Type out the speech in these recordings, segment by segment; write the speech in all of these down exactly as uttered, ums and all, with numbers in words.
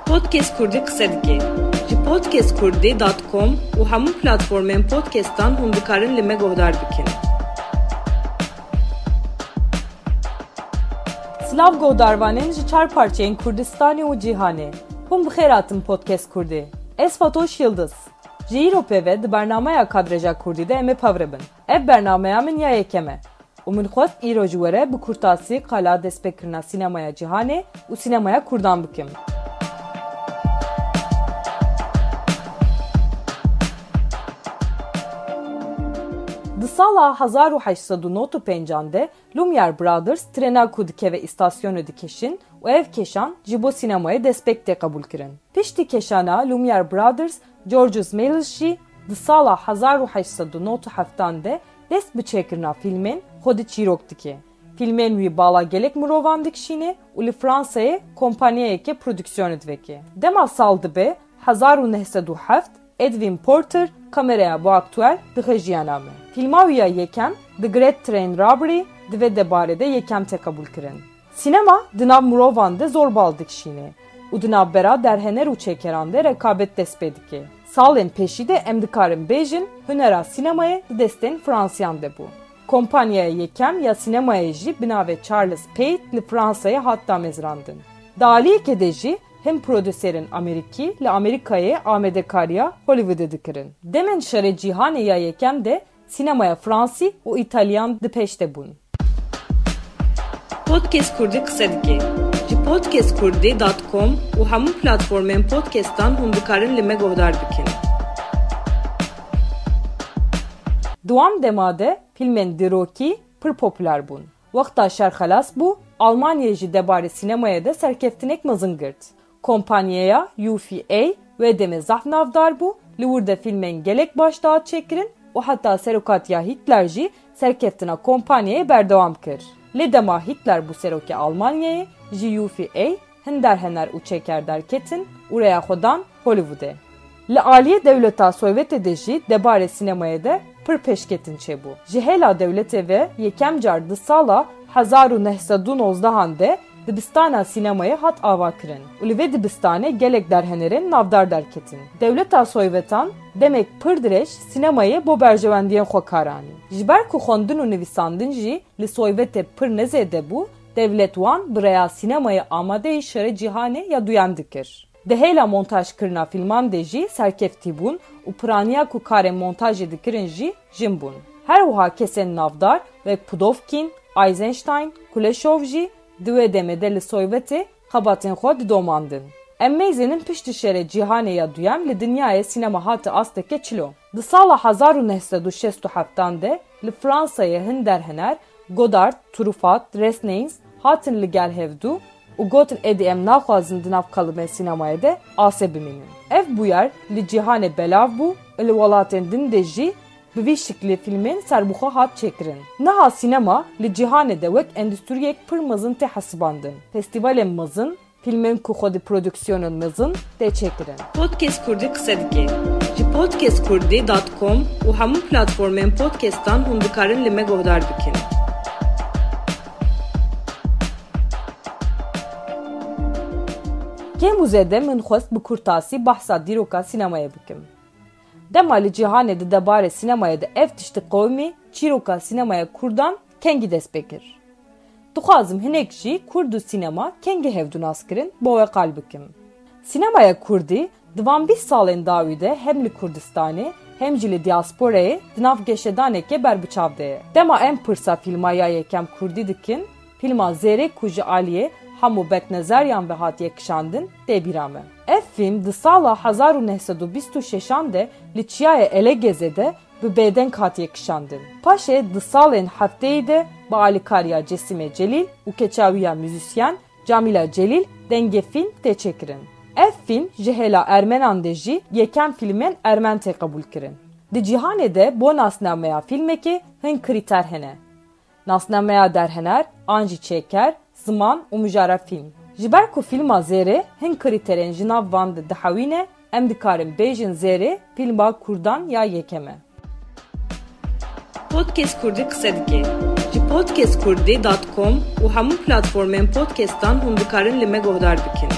Podcast Kurdî qise dike. Ji podcast kurdî dot com û hemû platformên podcastan hûn dikarin li me guhdar bikin. Silav guhdarvanên ji çar parçeyên Kurdistanê û cîhanê. Hûn bi xêr hatin Podcast Kurdî. Ez Fatoş Yildiz. Ji îro pê ve di bernameya Kadreja Kurdî de em ê pev re bin. Ev bernameya min ya yekem e. Û min xwest îro ji we re bi kurtasî qala destpêkirina sînemaya cîhanê û sînemaya kurdan bikim. Di sala hezar û heşt sed û nod û pêncan de Lumière Brothers trêna ku dikeve îstasyonê dikişin û ev keşan ji bo sînemayê destpêk tê qebûlkirin. Piştî keşana Lumière Brothers, Georges Méliès jî di sala hezar û heşt sed û nod û heftan de dest bi çêkirina fîlmên xwe di çîrok dike. Fîlmên wî bala gelek mirovan dikişîne û li Fransayê kompanyayeke prodîksiyonê diveke. Dema sal dibe hezar û neh sed û heft, Edwin Porter kameraya bo aktuel dixe jiyana me. Fîlma wî ya yekem, The Great Train Robbery, di vê debarê de yekem tê qebûlkirin. Sînema di nav mirovan de zor bal dikişîne û di navbera derhener û çêkeran de rekabet dest pê dike. Salên pêşî de em dikarin bêjin hunera sînemayê di destên Fransiyan de bû. Kompanyaya yekem ya sînemayê jî bi navê Charles Paid li Fransayê hat damezrandin. Di aliyekê de jî hin prodûserên Amerîkî li Amerîkayê amadekariya Hollywoodê dikirin. Demên Şerê Cîhanê ya Yekem de sînemaya Fransî û Îtalyan di pêş de bûn. Podcast Kurdî qise dike. Ji podcast kurdî dot com û hemû platformên podcastan hûn dikarin li me guhdar bikin. Di wan dema de fîlmên dîrokî pir popûler bûn. Wexta şer xelas bû, Almanyayê jî debarê sînemayê de serkeftinek mezin girt. Kompanyaya U F A wê demê zehf navdar bû, li wir de fîlmên gelek baş dihat çêkirin û heta serokatiya Hitler jî serkeftina kompanyayê berdewam kir. Lê dema Hitler bû serokê Almanyayê, ji U F A hin derhener û çêker derketin û rêya xwe dan Hollywoodê. Li aliyê dewleta Sovyetê de jî debarê sînemayê de pir pêşketin çêbû. Ji hêla dewletê ve yekem car di sala hezar û neh sed û nozdehan de dibistana sînemayê hat avakirin û li vê dibistanê gelek derhenerên navdar derketin. Dewleta Soyvetan demek pir dirêj sînemayê bo berjewendiyên xwe kar anî. Ji ber ku xwendin û nivîsandin jî li Soyvetê pir nezêde bû, dewlet wan bi rêya sînemayê amadeyî şerê cîhanê ya duyem dikir. Di hêla montajkirina fîlman de jî serkeftî bûn û piraniya ku karên montajê dikirin jî jin bûn. Her wiha kesên navdar wek Pudovkin, Eisenstein, Kuleshov jî di wê demê de li Soyvetê xebatên xwe didomandin. Em mêzênin piştî şerê cîhanê ya duyem li dinyayê sînema hate asteke çilo. Di sala hezar û neh sed û şêst û heftan de li Fransayê hin derhener Godard, Truffaut, Resnais hatin li gel hevdû û gotin êdî em naxwazin di nav kalimê sînemayê de asê bimînin. Ev bûyer li cîhanê belav bû û li welatên din de jî bi vî şiklî fîlmên serbixwe hat çêkirin. Niha sînema li cîhanê de wek endûstriyek pir mezin tê hesibandin. Festîvalên mezin, fîlmên ku xwedî prodûksiyonên mezin tê çêkirin. Podcast Kurdî qise dike. Ji podcast kurdî dot com û hemû platformên podcastan hûn dikarin li me guhdar bikin. Kêm û zêde min xwest bi kurtasî behsa dîroka sînemayê bikim. Dema li cîhanê di debarê sînemayê de ev tişt diqewimî, çîroka sînemaya kurdan kengî dest pê kir? Dixwazim hinek jî kurd û sînema kengî hevdû nas kirin, bo we qal bikim. Sînemaya kurdî di van bîst salên dawî de hem li Kurdistanê hem jî li diasporayê di nav geşedaneke berbiçav de ye. Dema em pirsa fîlma ya yekem kurdî dikin, fîlma Zêrê ku ji aliyê Hamo Beknezaryan ve hatiye kişandin, tê bîra me. Ev fîlm di sala hezar û neh sed û bîst û şeşan de li çiyayê Elegezê de bi bêdeng hatiye kişandin. Paşê di salên hefteyî de bi alîkariya Cesîmê Celîl û keça wî ya muzîsyen Camîla Celîl dengê fîlm tê çêkirin. Ev fîlm ji hêla ermenan de jî yekem fîlmên ermen tê qebûlkirin. Di cîhanê de bo nasnameya fîlmekê hin krîter hene. Nasnameya derhener an jî çêker, ziman û mijara fîlm. Ji ber ku fîlma Zêrê hin krîterên ji nav van de dihewîne, em dikarin bêjin Zêrê fîlma kurdan ya yekem e. Podcast Kurdî qise dike. Ji podcast kurdî dot com û hemû platformên podcastan hûn dikarin li me guhdar bikin.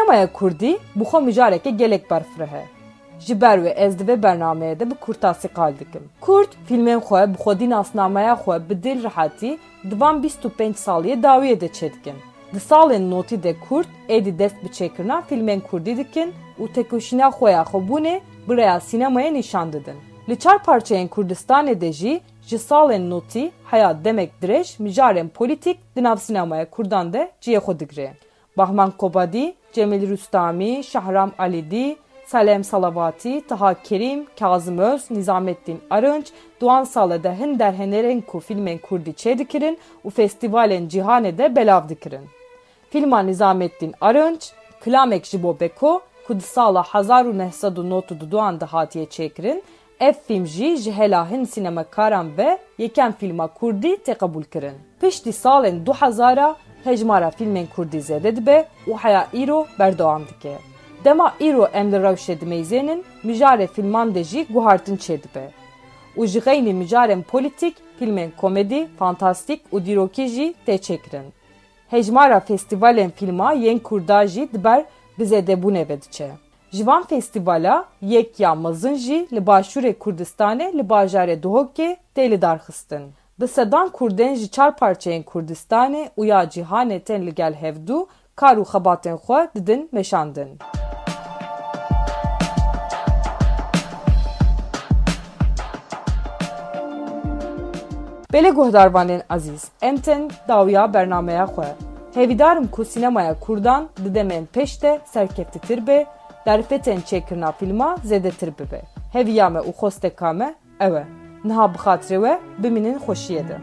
Sînemaya kurdî bi xwe mijareke gelek berfireh e. Ji ber wê ez di vê bernameyê de bi kurtasî qal dikim. Kurd fîlmên xwe bi xwedî nasnameya xwe bi dil rehetî di van bîst û pênc saliyê dawiyê de çêdikin. Di salên notî de kurd êdî dest bi çêkirina fîlmên kurdî dikin û têkoşîna xwe ya xwebûnê bi rêya sînemayê nîşan didin. Li çar parçeyên Kurdistanê de jî ji salên notî heya demek dirêj mijarên polîtîk di nav sînemaya kurdan de cihê xwe digire. Bahman Kobadî, Cemîl Rustamî, Şahram Alîdî, Salem Salavatî, Taha Kerîm, Kazim Öz, Nizamettin Arınç, di wan sale de hin derhênerên ku fîlmên kurdî çêdikirin û festîvalên cîhanê de belav dikirin. Fîlma Nizamettin Arınç, Kilamek ji bo Beko, ku di sala hezar û neh sed û nod û duan de hatiye çêkirin, ev fîlm jî ji hela hin sînemakaran ve yekem fîlma kurdî tê qebûlkirin. Piştî salên du hezar a hejmara fîlmên kurdî zêde dibe û heya îro berdewam dike. Dema îro em li rewşê dimeyzênin, mijarê fîlman de jî guhartin çêdibe û ji xeynî mijarên polîtîk, fîlmên komedî, fantastîk û dîrokî jî tê çêkirin. Hejmara festîvalên fîlma yên kurda jî di ber bizêdebûnê ve diçe. Ji van festîvala yek ya mezin jî li başûrê Kurdistanê li bajarê Duhokê tê lidarxistin. Bi sedan kurdên ji çar parçeyên Kurdistanê û ya cîhanê tên li gel hevdû kar û xebatên xwe didin meşandin. Belê guhdarvanên ezîz, em tên dawiya bernameya xwe. Hêvîdar im ku sînemaya kurdan di demên pêş de serkeftetir be, derfetên çêkirina fîlma zêdetir bibe. Hêviya me û xwesteka me ew e. Niha bi xatirê we bimînin xweşiyê de.